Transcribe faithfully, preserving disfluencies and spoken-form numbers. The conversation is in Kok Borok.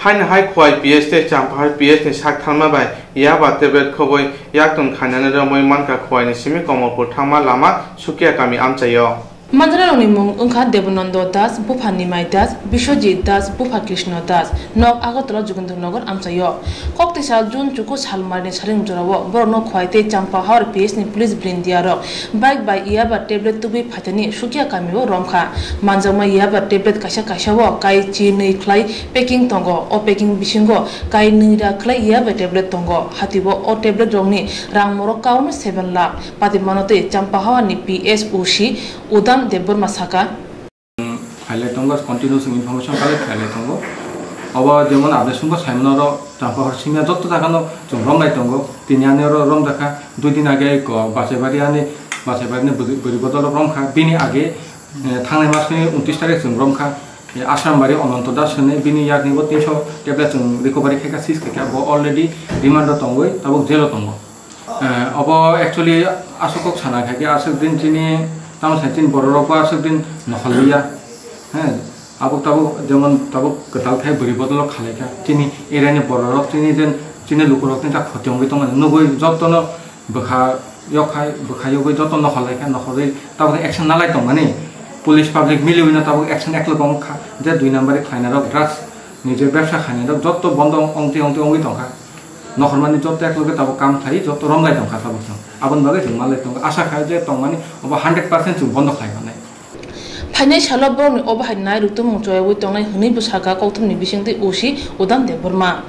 Haino hai Khowai P H tei Champahar P H ni sak tharma bai yaba tablet khogwi yaktun khainani romwi mankha Khowai ni simi Komolpur thangma lama Sukia kami amchaio. Mandrarokni mung wngkha Debonando Das, bupha Nimai Das, Biswajit Das, bupha Krishna Das, nok Agartala Jogendrnagar amchaio. Koktwisa June chuku salmarini saring jorao borokno Khowai tei Champahar P H ni police brindiarok bike bai yaba tablet tubui phaitani Sukia kamio romkha. Manjakma yaba tablet kaisa kaisao kai chi nwi khlai packing tongo. O packing bisingo kai nwi ra khlai yaba tablet tongo. Hatibo o tablet rokni rang morok kaono seven lakh. Patimano tei Champahar ni P S O C Udam Debbarma saka. Phailai tongo, continuous information collect khailai tongo. Obo jemon aboni sumbo saimano oro Champahar simya jotto jagano chwng romlai tongo. Tini ani oro romjakha, dui din age ko Bachaibari ani, Bachaibari ni bwrwi, bwrwi bodol romkha. Bini age, eh, thangnai masni untish tarik chwng romkha. Eh, Asrambari Ananto Das hwnwi bini yakni bo tinso tablet chwng recovery khaikha, seize khaikha. Bo already remand o tongwi tabuk jail o tongo. Eh, obo actually aswk kok sana khai khe aswk din chini tamo sai chini borok rok bo aswk din nokhol liya. He, abo tabuk jemon tabuk kwtal khai bwrwi bodol o khalai kha. Chini area ni borok rok chini jen chini luku rok chini ta khoti wngwi tongmani nugwi jotono bwkha yok khai bwkha yogwi joto nokhol lai kha, nokhorwi tabuk action nalai tongmani. Police public miliwi no tabuk action eklo tong kha je dui number khlaina rok drugs ni je bebsa khainai rok joto bondo ongtwi ongtwi wngwi tong kha. Nokhormani joto ekloge tabuk kam khlai, joto romlai tongkha tabuk chwng. Aboni bagwi chwng malai tongo. Asha khai je tongmani obo hundred percent chwng bondo khlai manai. Phainai salo borokni obo hai nai rwtwmung choyaui tongnai hwnwi bwsaka kokthumni bisingtwi O C Udam Debbarma.